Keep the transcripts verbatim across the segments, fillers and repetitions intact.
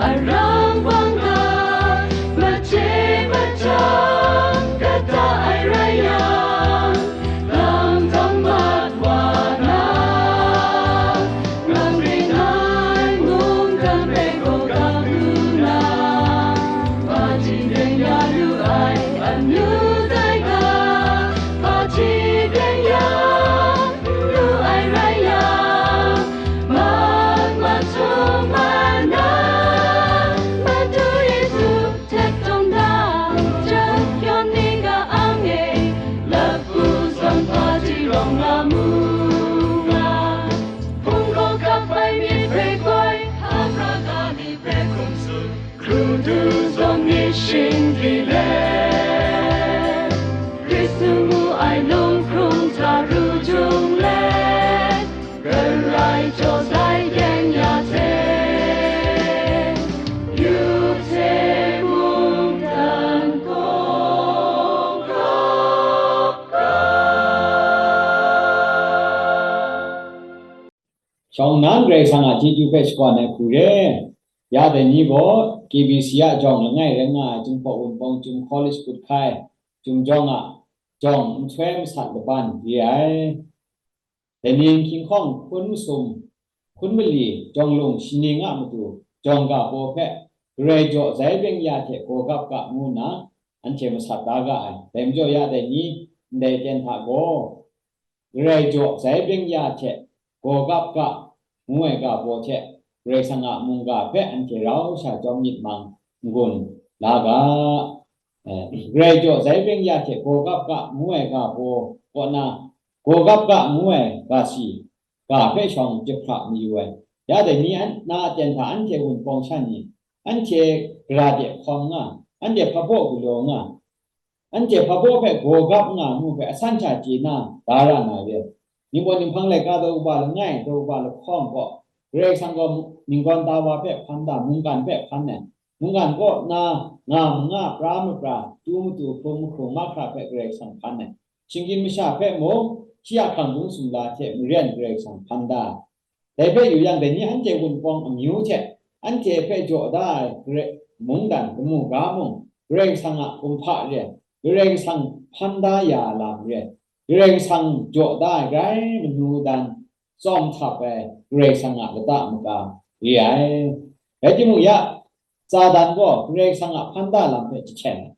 Arang bang ga, mache machang kata ai rai yang, lam tang mat wa na, nang ring ai mungdan hpe gaw kap lu na, hpaji byeng ya lu ai amyu dai ga, hpaji byeng ya lu ai rai yang, mat mat sung mat na, madu Yesu htet tawn da, jang yawn ni ga ang e, lapu zawn hpaji rawng nga mu nga. Hpung gaw kap ai myit hpre koi, hkra ga ni hpe hkum tsun, hkrudu zawn myit shingri let, Hkristu ngu ai lunghkrung hta ru jung let, Karai jaw sai byeng ya hte, yu hte mungdan gaw grau ga. Shawng nnan Karai Kasang a chyeju hpe shakawn ai hku re. Ya dai ni gaw K B C a jawng langai rai nga ai Jinghpaw Wunpawng Chyum College Kut Hkai Chyum Jawng a jawng nhtoi masat laban re ai. Dai ni hkying hkawng hkun masum, hkun mali, jawng lung shaning a matu, jawng ga baw hpe, Karai jaw zai byeng ya hte gaw gap ga ngu nna, anhte masat da ga ai. Dai majaw ya dai ni, ndai ten hta gaw, Karai jaw zai byeng ya hte gaw gap ga ngu ai ga baw hte, Karai Kasang a mungga hpe anhte rau sha jawm myit mang n-gun la ga. Eh, Karai jaw zai byeng ya hte gaw gap ga ngu ai ga baw kaw na, gaw gap ga ngu ai ga si, ga hpe shawng jahpra mayu ai. Ya dai ni an, na aten hta anhte wunpawng shan ni, anhte gara de hkawm nga, anhte hpabaw galaw nga, anhte hpabaw hpe gaw gap nga ngu hpe asan hta chye na da ra na re. Ningpawt ninghpang laika daw kaba langai, daw kaba lahkawng gaw, Karai Kasang gaw ninggawn tawa hpe hpan da, mungkan hpe hpan ai. Mungkan kaw na nga manga pra mapra, tu matu hkrung mahkrung mahkra hpe Karai Kasang hpan ai. Shinggyim masha hpe mung, shi a hkang gung sumla hte maren Karai Kasang hpan da ai. Dai hpe yu yang, dai ni anhte wunpawng amyu hte anhte hpe jaw da ai Karai, mungdan kamu ga mung, Karai Kasang a kumhpa re ai, Karai Kasang hpan da ya ai lam re ai, Karai Kasang jaw da ai grai manu dan tsawm htap ai Karai Kasang a lata maga re ai. Rai timung ya, Satan gaw Karai Kasang a hpan da lam hpe jahten ai.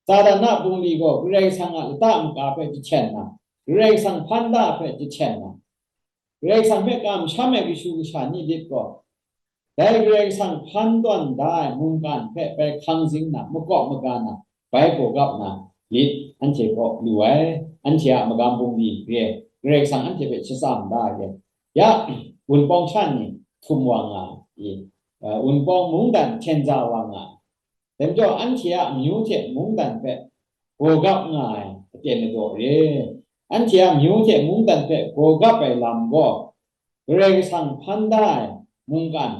Satan a bungli gaw Karai Kasang a lata maga hpe jahten na, Karai Kasang hpan da hpe jahten na, Karai Kasang hpe kamsham ai kashu kasha ni lit gaw, dai Karai Kasang hpan tawn da ai mungkan hpe bai hkang zing na, makawp maga na, bai gaw gap na lit anhte kaw lu ai, anhte a magam bungli re ai, Karai Kasang anhte hpe shatsam da ai re. Ya, wunpawng shan ni htum wa nga ai, eh, wunpawng mungdan hten ja wa nga ai. Dai majaw, anhte a amyu hte mungdan hpe gaw gap nga ai aten ladaw re. Anhte a amyu hte mungdan hpe gaw gap ai lam gaw, Karai Kasang hpan da ai mungkan,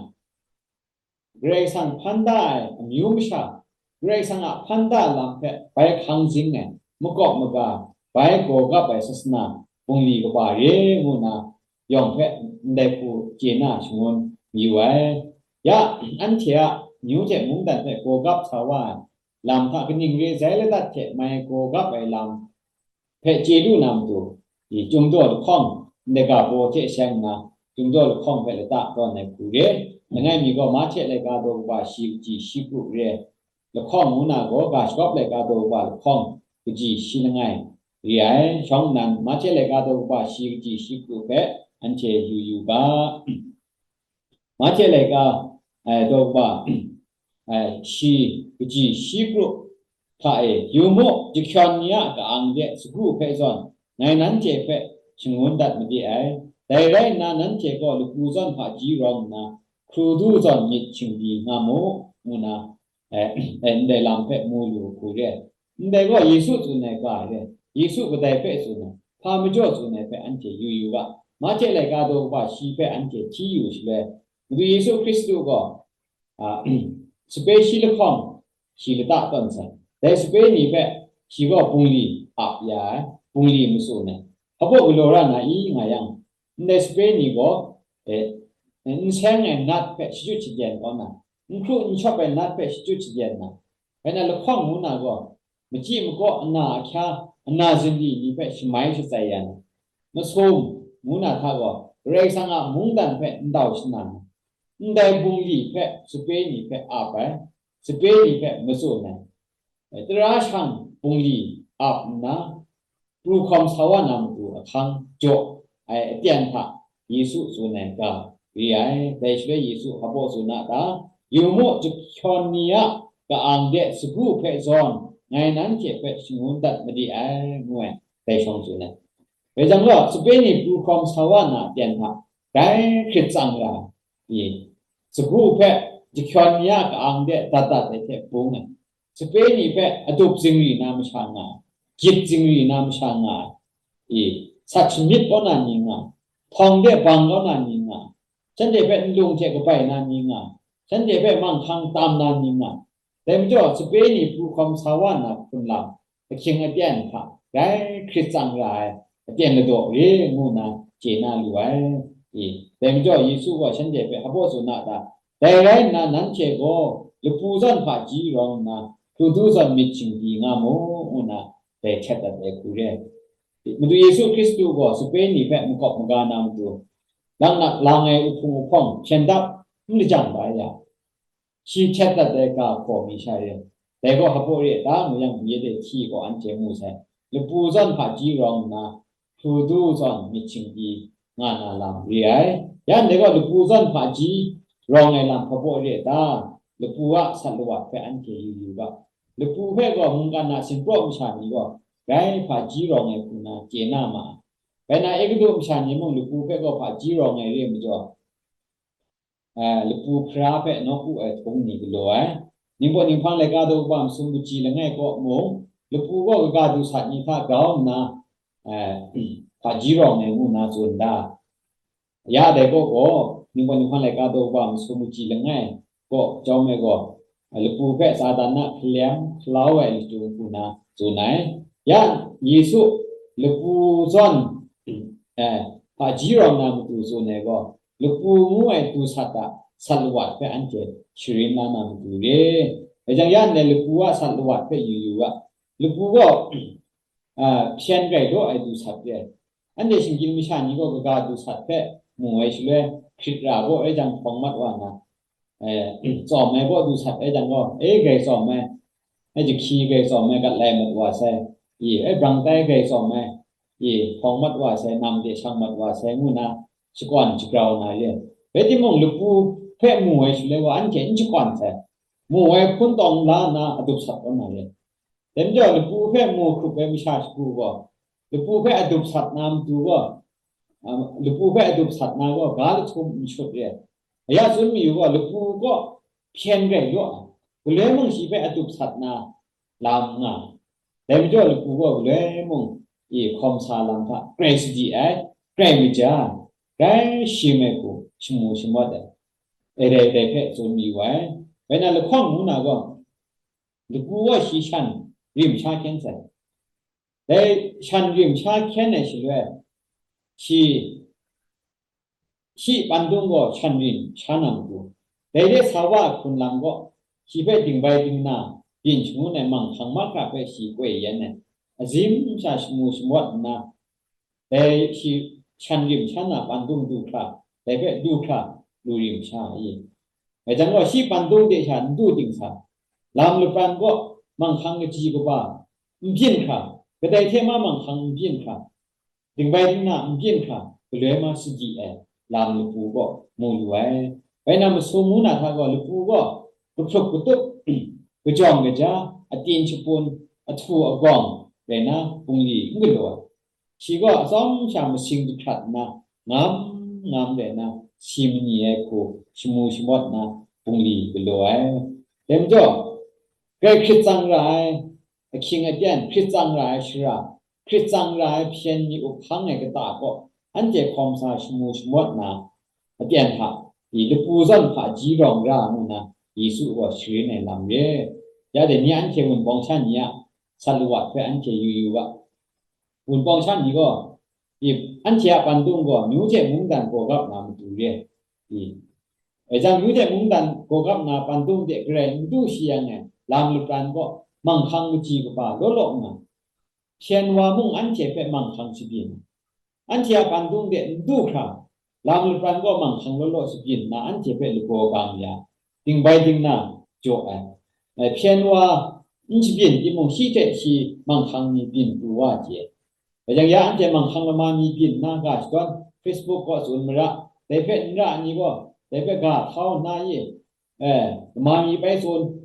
Karai Kasang hpan da ai amyu masha, Karai Kasang a hpan da lam hpe bai hkang zing ai, makawp maga, bai gaw gap ai sasana bungli kaba re ngu nna, yawng hpe ndai hku chye na shangun mayu ai. Ya, anhte a amyu hte mungdan hpe gaw gap sa wa ai lam hta kaning re ai ladat hte mai gaw gap ai lam hpe chye lu na matu, i, Chyum daw lahkawng, ndai ga baw hte seng nna, Chyum daw lahkawng hpe lata tawn ai hku re. Langai mi gaw Mahte laika daw kaba shi kaji shi kru re ai lahkawng ngu na gaw, ga shagawp laika daw kaba lahkawng kaji shi langai re ai. Shawng nnan, Mahte laika daw kaba shi kaji shi kru hpe anhte yu yu ga. Mahte laika, eh, daw kaba, eh, shi kaji shi kru hta e, yu mu, jahkyawn ni a ka-ang de sagu hpe zawn, ngai nanhte hpe shangun dat made ai. Dai rai nna, nanhte gaw lapu zawn hpaji rawng nna, hkrudu zawn myit shingli nga mu, ngu na, eh, eh, ndai lam hpe mu lu hku re. Ndai gaw Yesu tsun ai ga re, Yesu kadai hpe tsun ai, hpa majaw tsun ai hpe anhte yu yu ga. Mahte laika daw kaba shi hpe anhte hti yu shaloi, Madu Yesu Hkristu gaw, a, sape shi lahkawng shi lata tawn sai. Dai sape ni hpe shi gaw bungli ap ya ai, bungli matsun ai. Hpabaw galaw ra na i nga yang, ndai sape ni gaw, eh, n seng ai nat hpe shachyut shagyen kau na, n hkru n shawp ai nat hpe shachyut shaden na, bai na lahkawng ngu na gaw, machyi makaw ana ahkya, ana zingri ni hpe shamai shatsai ya na, masum ngu na hta gaw, Karai Kasang a mungdan hpe ndau shana na, ndai bungli hpe sape ni hpe ap ai, sape ni hpe matsun ai, tara shang bungli ap nna, pru hkawm sa wa na matu ahkang jaw ai aten hta Yesu tsun ai ga re ai. Dai shaloi Yesu hpabaw tsun a ta, yu mu, jahkyawn ni a ka-ang de sagu hpe zawn ngai nanhte hpe shangun dat made ai, ngu ai, dai shawng tsun ai. Rai jang gaw, sape ni pru hkawm sa wa na aten hta, dai hkrit tsang ra ai, i, sagu hpe jahkyawn ni a ka-ang de dat dat ai hte bung ai. Sape ni hpe adup zingri na masha nga ai, gyit zingri na masha nga ai, i, sat shamyit kau na ni nga ai, htawng de bang kau na ni nga ai, shanhte hpe nlung hte kabai na ni nga ai, shanhte hpe manghkang tam na ni nga ai. Dai majaw, sape ni pru hkawm sa wa na hkrun lam, ahkying aten hta, dai hkrit tsang ra ai aten ladaw re ngu nna chye na lu ai. I, dai majaw, Yesu gaw shanhte hpe hpabaw tsun a ta, dai rai nna, nanhte gaw lapu zawn hpaji rawng nna, hkrudu zawn myit shingdi nga mu, ngu nna dai htet dat ai hku re ai. Madu Yesu Hkristu gaw sape ni hpe makawp maga na matu, laknak lang ai uhpung uhpawng hpyen dap n lajang da ya, shi htet dat ai ga hpaw mi sha re. Dai gaw hpabaw re ta ngu yang, mye de hti gaw anhte mu sai. Lapu zawn hpaji rawng nna, hkrudu zawn myit shingdi nga na lam re ai. Ya ndai gaw, lapu zawn hpaji rawng ai lam hpabaw re ta? Lapu a sat lawat hpe anhte yu yu ga. Lapu hpe gaw mungkan a sinpraw masha ni gaw, dai hpaji rawng ai hku na chye na ma ai. Bai na, Egutu masha ni mung lapu hpe gaw hpaji rawng ai re ai majaw, eh, lapu hpara hpe nawku ai hpung ni galaw ai. Ningpawt ninghpang laika daw kaba masum kaji langai kaw mung, lapu gaw kaga du sat ni hta grau nna, eh, hpaji rawng ai ngu nna tsun da. Ya dai kaw gaw, ningpawt ninghpang laika daw kaba masum kaji langai kaw chyawm ai gaw, lapu hpe Satan a hkalem hkalau ai lachyum hku na tsun ai. Ya Yesu lapu zawn, eh, hpaji rawng na matu tsun ai gaw, lapu ngu ai du sat a sat lawat hpe anhte sharin la na matu re. Rai jang, ya ndai lapu a sat lawat hpe yu yu ga, lapu gaw, ah, hpyen rai law ai du sat re. Anhte shinggyim masha ni gaw kaga du sat hpe mu ai shaloi, hkrit ra gaw rai jang hpawng mat wa nna, eh, tsawm ai baw du sat ai jang gaw, e, grai tsawm ai, e, jahki grai tsawm ai, gat lai mat wa sai, i, e, brang tai grai tsawm ai, i, hpawng mat wa sai, nam de shang mat wa sai, ngu nna shakawn shagrau na re. Rai timung, lapu hpe mu ai shaloi gaw, anhte n shakawn sai, mu ai hpun tawng la nna adup sat kau na re. Dai majaw, lapu hpe mu hkrup ai masha shagu gaw, lapu hpe adup sat na matu gaw, ah, lapu hpe adup sat na gaw, ga lahtum n shut re ai. Aya tsun mayu gaw, lapu gaw hpyen rai law ai, galoi mung shi hpe adup sat na lam nga ai. Dai majaw, lapu gaw galoi mung e hkawm sa lam hta grai sadi ai, grai maja ai, grai shim ai hku shamu shamawt ai, e, dai, dai hpe tsun mayu ai. Bai na, lahkawng ngu na gaw, lapu gaw shi shan rim sha hkyen sai. Dai shan rim sha hkyen ai shaloi, shi, shi pandung gaw shan rim sha na matu, dai de sa wa ai hkrun lam gaw, shi hpe dingbai dingna byin shangun ai manghkang mahkra hpe shi koi yen ai, azim sha shamu shamawt nna, dai shi shan rim sha na pandung du hkra, dai hpe du hkra lu rim sha i. Rai jang gaw, shi pandung de sha n du ting sa, lam lapran gaw manghkang kaji kaba n byin hkra, kadai hte ma manghkang n byin hkra, dingbai dingna n byin hkra, galoi ma sadi ai lam lapu gaw mu lu ai. Bai na, masum ngu na hta gaw, lapu gaw kahprup katup, kajawng kaja, atin shapun, ahtu agawng rai na, bungli n galaw ai. Shi gaw atsawm sha masing jahkrat nna, ngam ngam rai nna, si mani ai hku shamu shamawt nna, bungli galaw ai. Dai majaw, grai hkrit tsang ra ai, ahkying aten, hkrit tsang ra ai shara, hkrit tsang ra ai hpyen ni up hkang ai kata kaw, anhte hkawm sa shamu shamawt na, aten hta, i, lapu zawn hpaji rawng ra ngu na, Yesu gaw sharin ai lam re. Ya dai ni anhte Wunpawng sha ni a sat lawat hpe anhte yu yu ga. Wunpawng sha ni gaw, i, anhte a pandung gaw, myu hte mungdan gaw gap na matu re. I, Bai jang, yu de, mungdan gawgap na pandung de garai n du shi yang e, lam lapran gaw manghkang kaji kaba law law nna, hpyen wa mung anhte hpe manghkang shabyin, anhte a pandung de n du hkra, lam lapran gaw manghkang law law shabyin nna, anhte hpe lagaw gang ya, dingbai dingna jaw ai. Eh, hpyen wa n shabyin timung, shi hte shi manghkang mi byin pru wa ai. Bai jang, ya anhte manghkang lama mi byin nna ga shadawn, Facebook gaw tsun mara, dai hpe n ra ai ni gaw, dai hpe ga htau nna i, eh, lama mi bai tsun,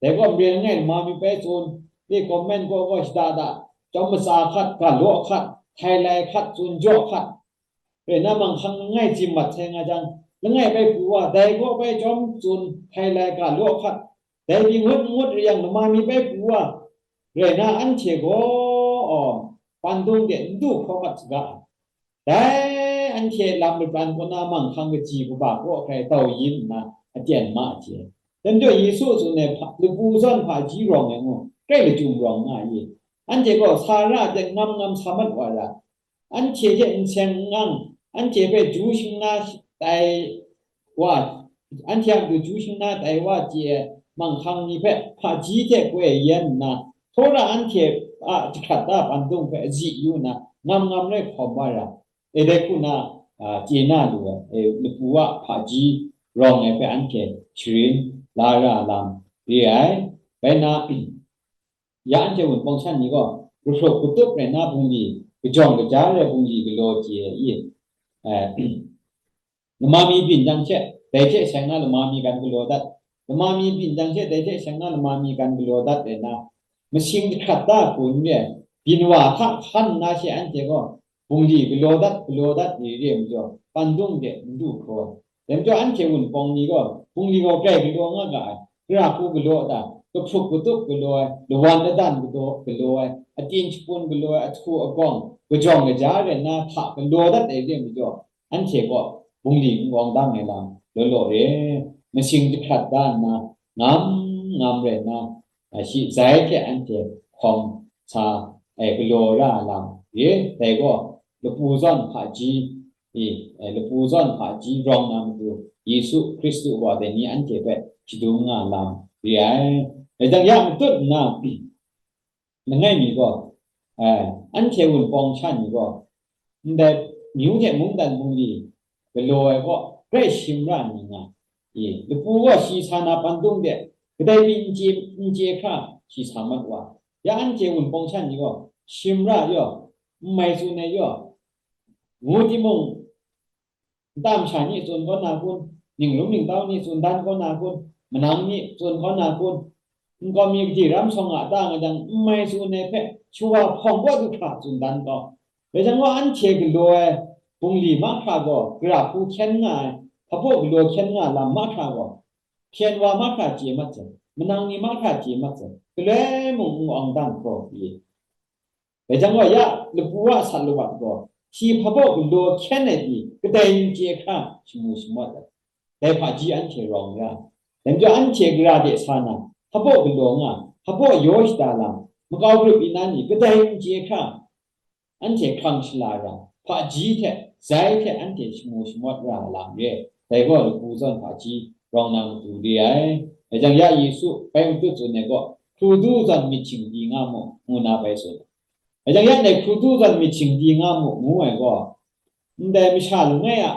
dai gaw mare langai lama mi bai tsun, i comment gaw gaw shada da, chyawm matsa hkat, ga law hkat, htai lai hkat, tsun jaw hkat, rai nna manghkang langai jim mat sai nga jang, langai bai pru wa, dai gaw bai chyawm tsun, htai lai, ga law hkat, dai pyi ngut ngut rai yang, lama mi bai pru wa, rai nna anhte gaw, aw, pandung de n du hkraw mat saga. Dai anhte lam lapran kaw na manghkang kaji kaba kaw hkrai tau yin nna aten ma ai hte, dai majaw Yesu tsun ai hpa, lapu zawn hpaji rawng ai ngu, grai lachyum rawng nga ai. Anhte gaw sa ra de ngam ngam sa mat wa ra, anhte hte n seng n ngang, anhte hpe ju shingna tai wa, anhte a matu ju shingna tai wa chye ai manghkang ni hpe hpaji hte koi yen nna, hkawra anhte a jahkrat da pandung hpe azi yu nna, ngam ngam rai hkawm wa ra, e, dai hku na, a, chye na lu ai, e, lapu a hpaji rawng ai hpe anhte sharin la ra lam re ai. Bai nna, ya anhte wunpawng shan ni gaw, kahprup katup rai nna bungli, kajawng kaja rai bungli galaw chye ai i? Eh, lama mi byin jang she, dai hte seng na lama mi gan galaw dat, lama mi byin jang she, dai hte seng na lama mi gan galaw dat rai nna, masing jahkrat da hku n re ai, byin wa hta hkan nna she anhte gaw, bungli galaw dat, galaw dat ni re ai majaw, pandung de n du hkraw ai. Dai majaw anhte wunpawng ni gaw, bungli gaw grai galaw nga ga ai, gara hku galaw da, kahprup katup galaw ai, lawan ladan galaw, galaw ai, atin shapun galaw ai, ahtu agawng, kajawng kaja rai nna hta galaw dat ai re ai majaw, anhte gaw bungli n awng dang ai lam law law re, masing jahkrat da nna, ngam ngam rai nna, a, shi zai hte anhte hkawm sa ai galaw ra ai lam re, dai gaw lapu zawn hpaji, i, e, lapu zawn hpaji rawng na matu Yesu Hkristu wa dai ni anhte hpe shadum nga lam re ai. Dai jang ya matut nna, langai mi gaw, e, anhte wunpawng shan ni gaw, ndai myu hte mungdan bungli galaw ai gaw grai shim ra mi nga, i, lapu gaw shi sa na pandung de kadai pyi n chye, n chye hkra shi sa mat wa. Ya anhte wunpawng shan ni gaw, shim ra yaw, n mai tsun ai yaw, ngu timung, nta masha ni tsun kaw na kun, ningrum ningtau ni tsun dan kaw na kun, manang ni tsun kaw na kun, nkau mi gade ram shawng a ta nga jang, n mai tsun ai hpe shawa hpawng kaw du hkra tsun dan kau. Rai jang gaw, anhte galaw ai bungli mahkra gaw, gara hku hkyen nga ai, hpabaw galaw hkyen nga lam mahkra gaw, hpyen wa mahkra chye mat sai, manang ni mahkra chye mat sai, galoi mung n awng dang hkraw pyi. Dai jang gaw, ya lapu a sat lawat gaw, shi hpabaw galaw hkyen ai pyi kadai n chye hkra shamu shamawt ai. Dai hpaji anhte rawng ra. Dai majaw anhte gara de sa na, hpabaw galaw nga, hpabaw yaw shada lam, makau grup inan ni kadai n chye hkra, anhte hkrang shala ra, hpaji hte, zai hte anhte shamu shamawt ra lam re. Dai gaw lapu zawn hpaji rawng na matu re ai. Dai jang ya Yesu bai matut tsun ai gaw, hkrudu zawn myit shingdi nga mu, ngu na bai tsun. Dai jang ya ndai hkrudu zawn myit shingdi nga mu, ngu ai gaw, ndai masha langai a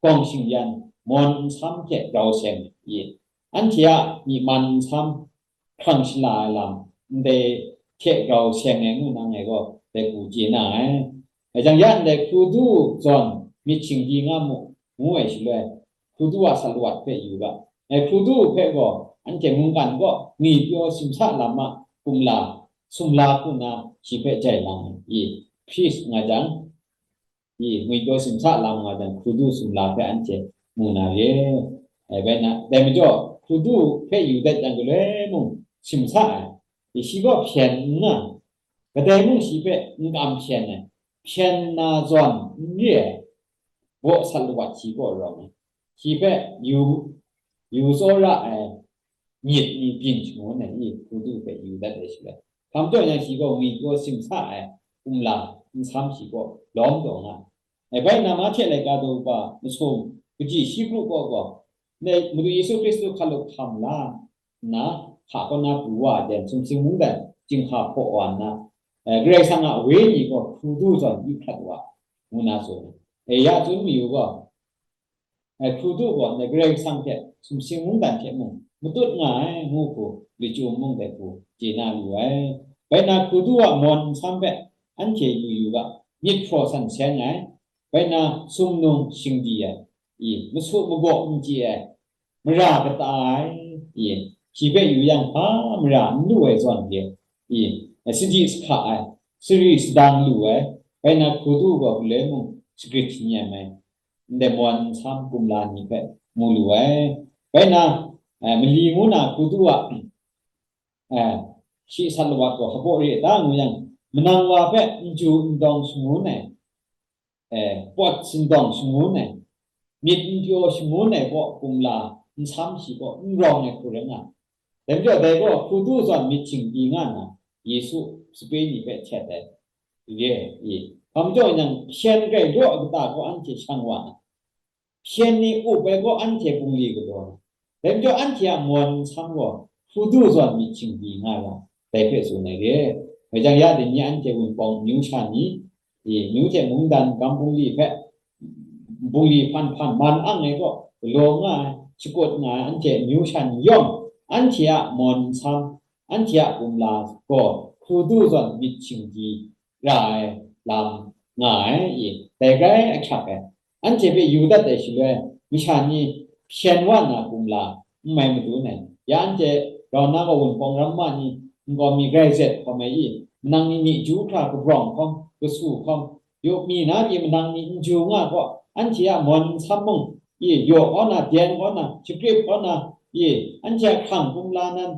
gawng shingyan, mawn nsam hte grau seng i, anhte a myi man nsam hkrang shala ai lam, ndai hte grau seng ai ngu na ngai gaw dai hku chye na ai. Dai jang ya ndai hkrudu zawn myit shingdi nga mu, ngu ai shaloi, hkrudu a sat lawat hpe yu ga. Ngai hkrudu hpe gaw anhte mungkan kaw ngwipyaw simsa lam a kumla, sumla hku na shi hpe jai lang ai. I, priest nga jang, i, ngwipyaw simsa lam nga jang, hkrudu sumla hpe anhte mu na re. Ai, bai na, dai majaw, hkrudu hpe yu dat jang, galoi mung simsa ai. I, shi gaw hpyen n nga, kadai mung shi hpe n kam hpyen ai. Hpyen na zawn n re ai, baw sat lawat shi kaw rawng ai. Shi hpe yu, yu tsawra ai myit ni byin shangun ai i, hkrudu hpe yu dat ai shaloi, hkam taw yang shi gaw ngwipyaw simsa ai kumla nsam shi kaw lawm taw nga ai. Bai nna, Mahte laika daw ba masum kaji shi kru kaw gaw, Madu Yesu Hkristu hkalup hkam la nna, hka kaw na pru wa ai ten, sumsing mungdan chyinghka hpaw wa nna, eh, Karai Kasang a Wenyi gaw hkru du zawn yu hkrat wa, ngu na tsun ai. E ya tsun mayu gaw, eh, hkru du gaw ndai Karai Kasang hte sumsing mungdan hte mung matut nga ai ngu hku, lachyum mung dai hku chye na lu ai. Bai na hkru du a mawn nsam hpe anhte yu yu ga, myit hpraw san seng ai, bai na sumnung shingdi ai, i, masu magaw n chye ai, mara kata ai, i, shi hpe yu yang hpa mara n lu ai zawn de, i, sadi sahka ai, sari sadang lu ai, bai na hkru du gaw galoi mung shagrit shanyen ai, ndai mawn nsam kumla ni hpe mu lu ai. Bai na, eh, mali ngu na hkru du a, eh, shi sat lawat gaw hpabaw re da ngu yang, manang wa hpe n ju n dawng shangun ai, eh, pawt sindawng shangun ai, myit n pyaw shangun ai kaw kumla nsam shi kaw n rawng ai hku rai nga. Dai majaw dai gaw hkru du zawn myit shingdi nga nna, Yesu sape ni hpe htet ai. Re, i. Hpa majaw yang, hpyen rai raw ai kata gaw anhte shang wa na, hpyen ni up ai gaw anhte bungli galaw na, dai majaw anhte a mawn nsam gaw hkru du zawn myit shingdi nga ra, dai hpe tsun ai re. Bai jang ya dai ni anhte Wunpawng amyu sha ni, i, amyu hte mungdan gam bungli hpe, bungli hpan hpan man ang ai gaw galaw nga ai, shakut nga ai anhte amyu sha ni yawng, anhte a mawn nsam, anhte a kumla gaw hkru du zawn myit shingdi ra ai lam nga ai, i, dai grai ahkyak ai. Anhte hpe yu dat ai shaloi, masha ni hpyen wa nna kumla n mai madu nai. Ya anhte rau na gaw Wunpawng ramma ni nkau mi grai zet hkawm ai i, manang ni myi ju hkra kabrawng hkawm, kasu hkawm, yu mi na pyi manang ni n ju nga gaw, anhte a mawn nsam mung i, yaw kau na, dyen kau na, shakrip kau na, i, anhte a hkrang kumla nan,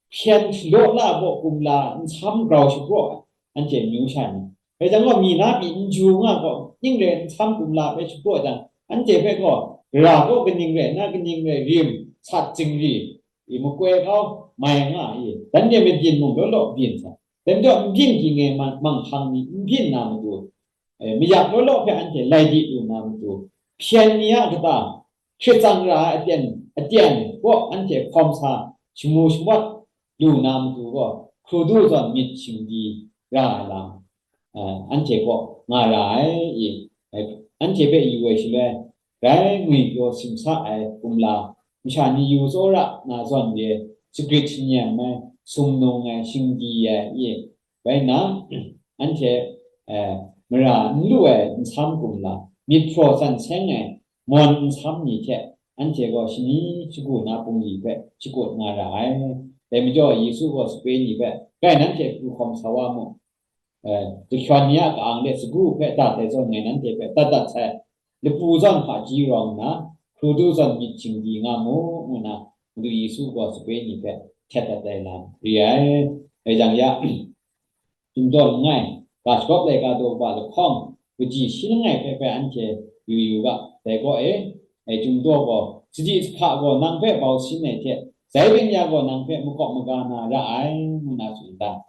hpyen shalaw la baw kumla nsam grau shapraw ai, anhte amyu sha ni. Rai jang gaw, mi na pyi n ju nga gaw, ning rai nsam kumla hpe shapraw jang, anhte hpe gaw, gara gaw kaning rai nna, kaning rai rim, sat zingri, i makoi kau, mai nga i, dan de mabyin mung law law byin sa. Dai majaw, n byin ging ai ma-, manghkang ni n byin na matu, eh, mayak law law hpe anhte lai di lu na matu, hpyen ni a kata, hkrit tsang ra ai aten, aten kaw anhte hkawm sa shamu shamawt lu na matu gaw, hkru du zawn myit shingdi ra ai lam, eh, anhte kaw nga ra ai, i, eh, anhte hpe yu ai shaloi, grai ngwi pyaw simsa ai kumla, masha ni yu tsawra na zawn de, shagrit shanyen ai, sumnung ai, shingdi ai, i, rai nna, anhte, eh, mara n lu ai nsam kumla, myit hpraw san seng ai mawn nsam ni hte, anhte gaw shani shagu na bungli hpe shakut nga ra ai. Dai majaw, Yesu gaw sape ni hpe, "Grai nanhte pru hkawm sa wa mu, eh, jahkyawn ni a ka-ang de sagu hpe dat ai zawn ngai nanhte hpe dat dat sai, lapu zawn hpaji rawng nna, hkru du zawn myit shingdi nga mu," ngu na, Madu Yesu gaw sape ni hpe htet dat ai lam re ai. Rai jang ya, Chyum daw langai, ga shagawp laika daw kaba lahkawng, kaji shi langai hpe hpe anhte yu yu ga, dai gaw e, e, chyum daw gaw, sadi sahka gaw nang hpe bau sin ai hte, zai byeng ya gaw nang hpe makawp maga na ra ai, ngu na tsun da.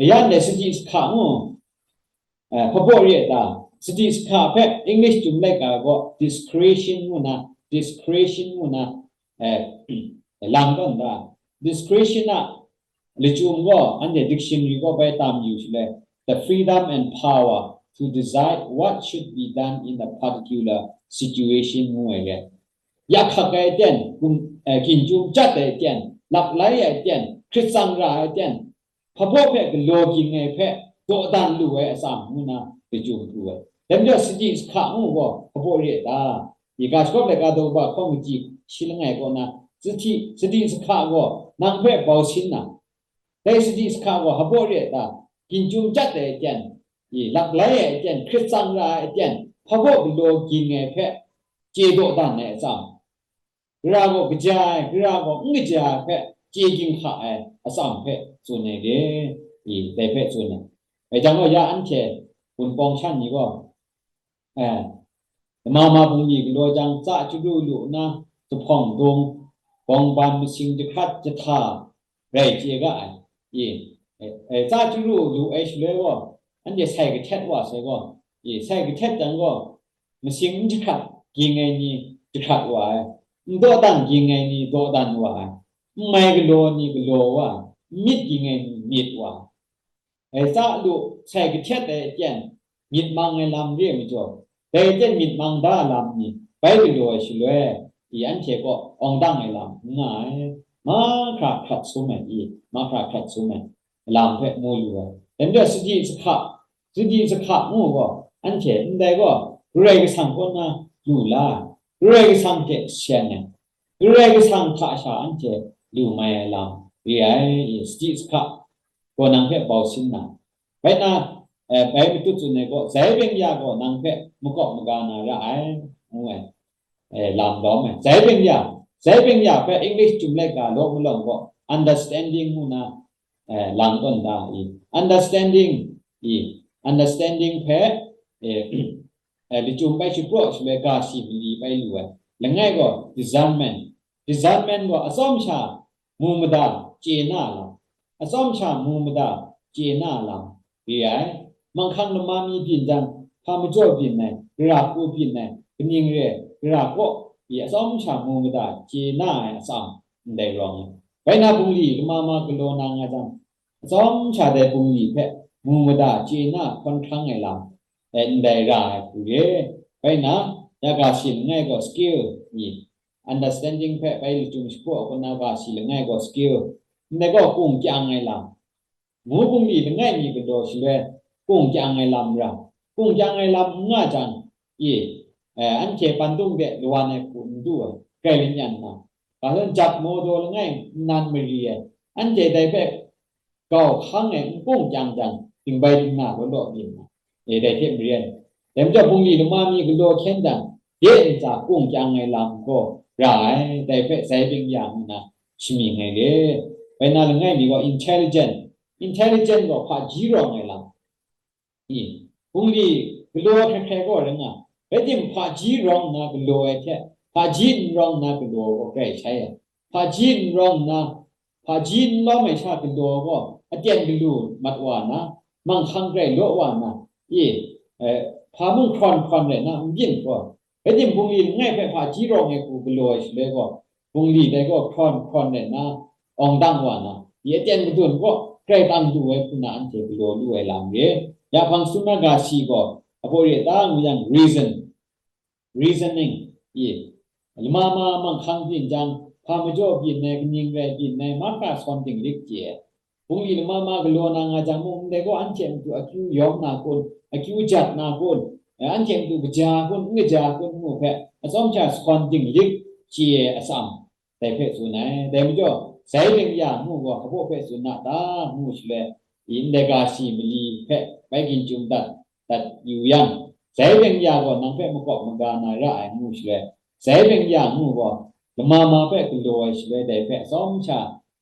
Ayan dai sadi sahka ngu, eh, hpabaw re ai ta? Sadi sahka hpe English chyum laika gaw discretion ngu na, discretion ngu na, eh, lang tawn da. Discretion a lachyum gaw, anhte dictionary gaw bai tam yu shaloi, the freedom and power to decide what should be done in a particular situation ngu ai re. Yak hkak ai ten, kum, eh, ginchyum chyat ai ten, lap lai ai ten, hkrit tsang ra ai ten, hpabaw hpe galaw ging ai hpe dawdan lu ai atsam ngu na lachyum pru ai. Dai majaw sadi sahka ngu gaw hpabaw re ai ta? I ga shagawp laika daw kaba hkawng kaji shi langai kaw na, sadi, sadi sahka gaw nang hpe bau sin na, dai sadi sahka gaw hpabaw re ai ta? Ginchyum chyat ai aten, i, lap lai ai aten, hkrit tsang ra ai aten, hpabaw galaw ging ai hpe chye dawdan ai atsam, gara gaw kaja ai, gara gaw n kaja ai hpe chye ginhka ai atsam hpe tsun ai re, i, dai hpe tsun ai. Dai jang gaw, ya anhte Wunpawng shan ni gaw, eh, lama ma bungli galaw jang, tsa chyaru lu nna, zuphpawng dung, bawngban masing jahkrat jahta rai chye ga ai. I, eh, eh, tsa chyaru lu ai shaloi gaw, anhte sai kahtet wa sai gaw, i, sai kahtet jang gaw, masing n jahkrat ging ai ni jahkrat wa ai. n dawdan ging ai ni dawdan wa ai, n mai galaw ni galaw wa ai, n myit ging ai ni myit wa ai. Dai tsa lu sai kahtet ai aten, myit mang ai lam re ai majaw, dai aten myit mang da ai lam ni bai galaw ai shaloi, i anhte kaw awng dang ai lam n nga ai, mahkra hkrat sum ai, i mahkra hkrat sum ai lam hpe mu lu ai. Dai majaw sadi sahka, sadi sahka ngu gaw, anhte ndai gaw Karai Kasang kaw na lu la ai, Karai Kasang hte seng ai, Karai Kasang hta sha anhte lu mai ai lam re ai, i sadi sahka gaw nang hpe bau sin na, bai na, eh, bai matut tsun ai gaw, zai byeng ya gaw nang hpe makawp maga na ra ai, ngu ai, eh, lam lawm ai. Zai byeng ya, zai byeng ya hpe English chyum laika law malawng gaw understanding ngu na, eh, lam tawn da i. Understanding i, understanding hpe, eh, eh, lachyum bai shapraw shaloi ga shi mali bai lu ai. Langai gaw discernment, discernment gaw atsawm sha mu mada chye na lam, atsawm sha mu mada chye na lam re ai. Manghkang lama mi byin jang, hpa majaw byin ai, gara hku byin ai, kaning re ai, gara kaw i atsawm sha mu mada chye na ai atsam ndai rawng ai. Bai na bungli lama ma galaw na nga jang, atsawm sha dai bungli hpe mu mada chye na hkawn hkrang ai lam, eh, ndai ra ai hku re. Bai na, ya ga shi langai gaw skill ni, understanding hpe bai lachyum shapraw kaw na ga shi langai gaw skill, ndai gaw kung kyang ai lam, mu bungli langai mi galaw shaloi kung kyang ai lam ra, kung kyang ai lam n nga jang, i, eh, anhte pandung de lawan ai hku n du ai, grai lanyan na, ga zawn jat maw daw langai nnan mari ai, anhte dai hpe gau hkang ai n kung kyang jang, dingbai dingna law law byin na, e, dai hte maren. Dai majaw bungli lama mi galaw hkyen jang, de ntsa kung kyang ai lam gaw ra ai, dai hpe zai byeng ya ngu na shamying ai re. Bai na langai mi gaw intelligent, intelligent gaw hpaji rawng ai lam, i, bungli galaw hkrai hkrai gaw rai nga, rai timung, hpaji rawng nna galaw ai hte, hpaji n rawng nna galaw gaw grai shai ai. Hpaji n rawng nna, hpaji n lawm ai sha galaw gaw, aten galu mat wa nna, manghkang grai law wa nna, i, eh, hpa mung hkrawn hkrawn rai nna, n byin gaw, rai timung, bungli langai hpe hpaji rawng ai hku galaw ai shaloi gaw, bungli dai gaw hkrawn hkrawn rai nna, awng dang wa na, i aten madun gaw grai tang du ai hku na anhte galaw lu ai lam re. Ya hpang sum na ga shi gaw, abaw re ta ngu yang reason, reasoning, i, lama ma manghkang byin jang, hpa majaw byin ai, kaning rai byin ai, mahkra sawn dinglik chye ai. Bungli lama ma galaw na nga jang mung, ndai gaw anhte matu akyu yawng na kun, akyu jat na kun, eh, anhte matu kaja kun, n kaja kun ngu hpe, atsawm sha sawn dinglik chye ai atsam, dai hpe tsun ai. Dai majaw, zai byeng ya ngu gaw, hpabaw hpe tsun na ta? Ngu shaloi, i ndai ga shi mali hpe bai ginjum dat, dat yu yang, zai byeng ya gaw nang hpe makawp maga na ra ai, ngu shaloi, zai byeng ya ngu gaw, lama ma hpe galaw ai shaloi, dai hpe atsawm sha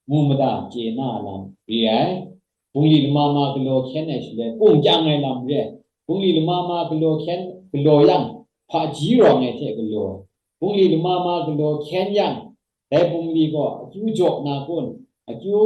mu mada chye na lam re ai. Bungli lama ma galaw hkyen ai shaloi, kung kyang ai lam re ai. Bungli lama ma galaw hkyen, galaw yang, hpaji rawng ai hte galaw ai. Bungli lama ma galaw hkyen yang, dai bungli gaw akyu jaw na kun, akyu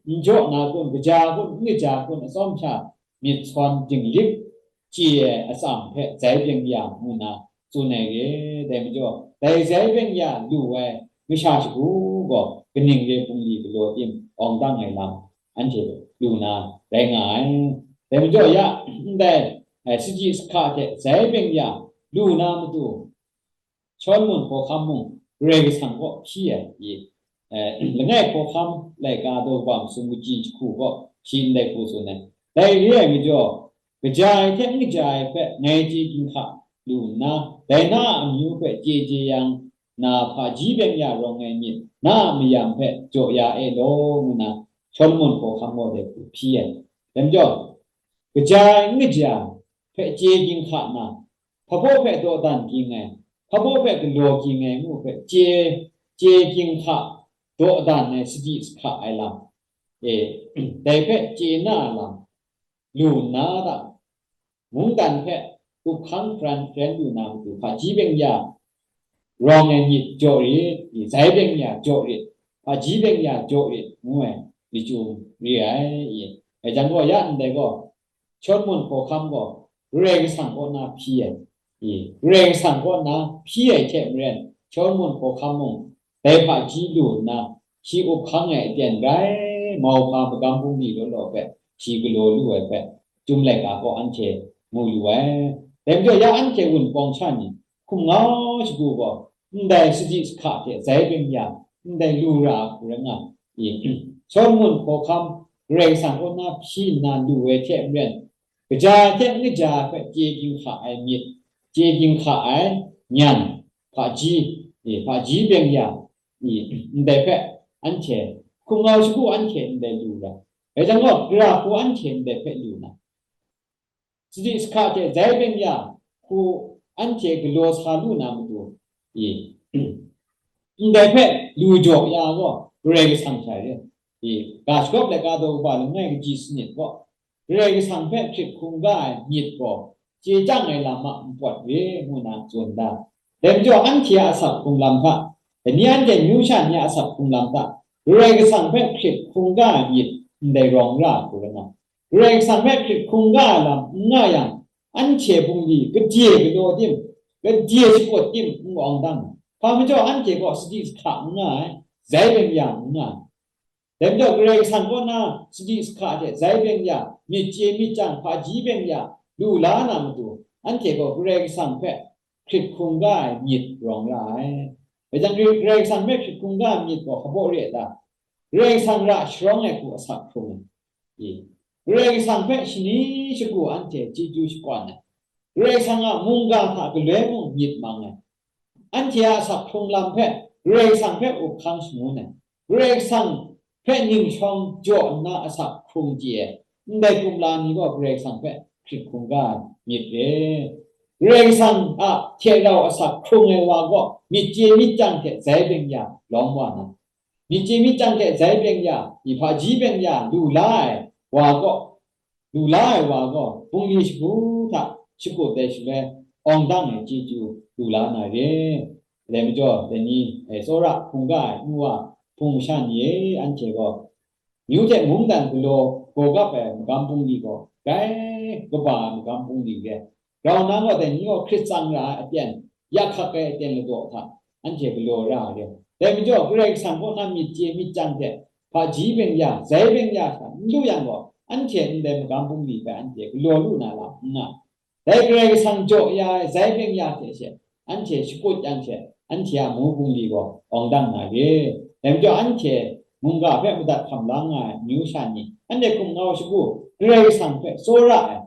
n jaw na kun, kaja kun, n kaja kun, atsawm sha myit sawn dinglik chye ai atsam hpe zai byeng ya ngu na tsun ai re. Dai majaw, dai zai byeng ya lu ai masha shagu gaw kaning re bungli galaw tim awng dang ai lam anhte lu na rai nga ai. Dai majaw ya, ndai, eh, sadi sahka hte zai byeng ya lu na matu, Shawlumon hkawhkam mung Karai Kasang kaw hpyi ai, i, eh, langai hkawhkam laika daw kaba masum kaji jahku kaw shi ndai hku tsun ai. Dai re ai majaw, kaja ai hte n kaja ai hpe ngai chye ginhka lu nna, dai na a amyu hpe chye chye yang, na hpaji byeng ya rawng ai myit, na a mayam hpe jaw ya e law, ngu na Shawlumon hkawhkam gaw dai hku hpyi ai. Dai majaw, kaja ai n kaja ai hpe chye ginhka na, hpabaw hpe dawdan ging ai, hpabaw hpe galaw ging ai ngu hpe chye, chye ginhka dawdan ai sadi sahka ai lam, e, dai hpe chye na ai lam lu nna ta, mungdan hpe up hkang hparan hparan lu na matu, hpaji byeng ya rawng ai myit jaw rit, i, zai byeng ya jaw rit, hpaji byeng ya jaw rit, ngu ai lachyum re ai, i. Dai jang gaw, ya ndai gaw, Shawlumon hkawhkam gaw Karai Kasang kaw na hpyi ai, i, Karai Kasang kaw na hpyi ai hte maren, Shawlumon hkawhkam mung dai hpaji lu nna, shi up hkang ai aten rai, mauhpa magam bungli law law hpe shi galaw lu ai hpe, Chyum laika gaw anhte mu lu ai. Dai majaw ya anhte wunpawng sha ni, hkum ngau shagu gaw, ndai sadi sahka hte zai byeng ya, ndai lu ra ai hku rai nga i, Solomon hkawhkam Karai Kasang kaw na hpyi nna lu ai hte maren, kaja ai hte n kaja ai hpe chye ginhka ai myit, chye ginhka ai nyan, hpaji, e, hpaji byeng ya, i, ndai hpe anhte, hkum ngau shagu anhte ndai lu ra, rai jang gaw, gara hku anhte ndai hpe lu na, sadi sahka hte zai byeng ya hku anhte galaw sa lu na matu, i, ndai hpe lu jaw ya gaw, Karai Kasang hta re, i, ga shagawp laika daw kaba langai kaji sanit gaw, Karai Kasang hpe hkrit hkungga ai myit gaw, chye chyang ai lam a npawt re ngu na tsun da. Dai majaw, anhte a asak hkrung lam hta, dai ni anhte amyu sha ni a asak hkrung lam hta, Karai Kasang hpe hkrit hkungga ai myit ndai rawng ra hku rai nga. Karai Kasang hpe hkrit hkungga ai lam n nga yang, anhte bungli gadye galaw tim, gadye shakut tim n awng dang, hpa majaw anhte gaw sadi sahka n nga ai, zai byeng ya n nga ai. Dai majaw, Karai Kasang kaw na sadi sahka hte zai byeng ya, myit chye myit chyang, hpaji byeng ya, lu la na matu, anhte gaw Karai Kasang hpe hkrit hkungga ai myit rawng ra ai. Rai jang, Karai Kasang hpe hkrit hkungga ai myit gaw hpabaw re ai ta? Karai Kasang ra sharawng ai hku asak hkrung ai. I, Karai Kasang hpe shani shagu anhte chyeju shakawn ai. Karai Kasang a mungga hta galoi mung myit mang ai. Anhte a asak hkrung lam hpe Karai Kasang hpe up hkang shangun ai. Karai Kasang hpe ning shawng jaw nna asak hkrung chye ai, ndai kumla ni gaw Karai Kasang hpe hkrit hkungga ai myit re. Karai Kasang a hte rau asak hkrung ai wa gaw myit chye myit chyang hte zai byeng ya lawm wa na, myit chye myit chyang hte zai byeng ya, i hpaji byeng ya lu la ai wa gaw, lu la ai wa gaw, bungli shagu hta shakut ai shaloi, awng dang ai chyeju lu la na re. Dai majaw, dai ni, e, tsawra hkungga ai nu wa hpung masha ni e, anhte gaw, myu hte mungdan galaw gaw gap ai magam bungli gaw, grai kaba ai magam bungli re. Grau nna gaw, dai ni gaw hkrit tsang ra ai aten, yak hkak ai aten ladaw hta, anhte galaw ra ai re. Dai majaw, Karai Kasang kaw na myit chye myit chyang hte, hpaji byeng ya, zai byeng ya hta n lu yang gaw, anhte ndai magam bungli hpe anhte galaw lu na lam n nga. Dai Karai Kasang jaw ya ai zai byeng ya hte she, anhte shakut yang she, anhte a mu bungli gaw awng dang na re. Dai majaw, anhte mungga hpe madat hkam la nga ai amyu sha ni, anhte hkum ngau shagu, Karai Kasang hpe tsawra ai,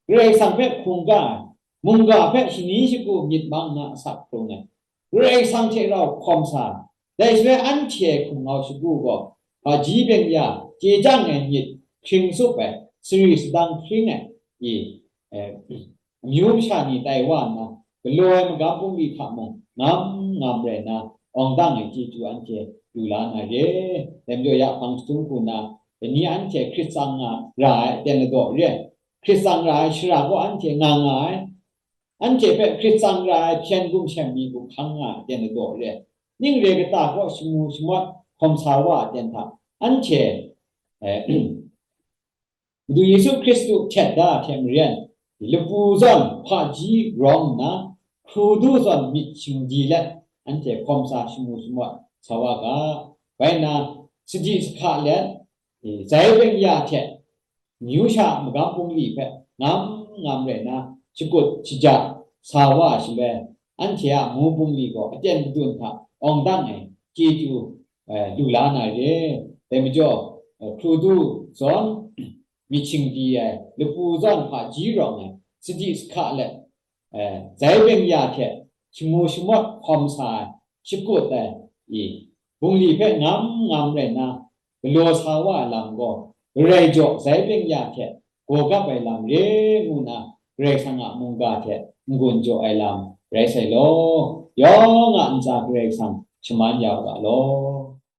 Karai Kasang hpe hkungga ai, mungga hpe shani shagu myit mang na asak hkrung ai, Karai Kasang hte rau hkawm sa ai, dai shaloi anhte hkum ngau shagu gaw, hpaji byeng ya, chye chyang ai myit hkring tsup ai, sari sadang hkring ai, i, e, amyu masha ni tai wa nna, galaw ai magam bungli hta mung ngam ngam rai nna, awng dang ai chyeju anhte lu la na re. Dai majaw, ya hpang jahtum hku nna, dai ni anhte hkrit tsang nga ra ai aten ladaw re ai, hkrit tsang ra ai shara gaw anhte nga nga ai, anhte hpe hkrit tsang ra ai hpyen gumshem mi up hkang nga ai aten ladaw re ai, ning re kata gaw shamu shamawt hkawm sa wa ai aten hta, anhte, eh, Madu Yesu Hkristu htet da ai hte maren, lapu zawn hpaji rawng nna, hkru du zawn myit shingdi let, anhte hkawm sa shamu shamawt sa wa ga. Bai nna, sadi sahka let, zai byeng ya hte, amyu sha magam bungli hpe ngam ngam rai nna, shakut shaja sa wa ai shaloi, anhte a mu bungli gaw aten madun hta awng dang ai chyeju, eh, lu la na re. Dai majaw, eh, hkru du zawn myit shingdi ai, lapu zawn hpaji rawng ai, sadi sahka let, eh, zai byeng ya hte shamu shamawt hkawm sa ai, shakut ai, i, bungli hpe ngam ngam rai nna, galaw sa wa ai lam gaw, Karai jaw zai byeng ya hte gaw gap ai lam re ngu nna, Karai Kasang a mungga hte n-gun jaw ai lam rai sai law, yawng a ntsa Karai Kasang shaman ya u ga law.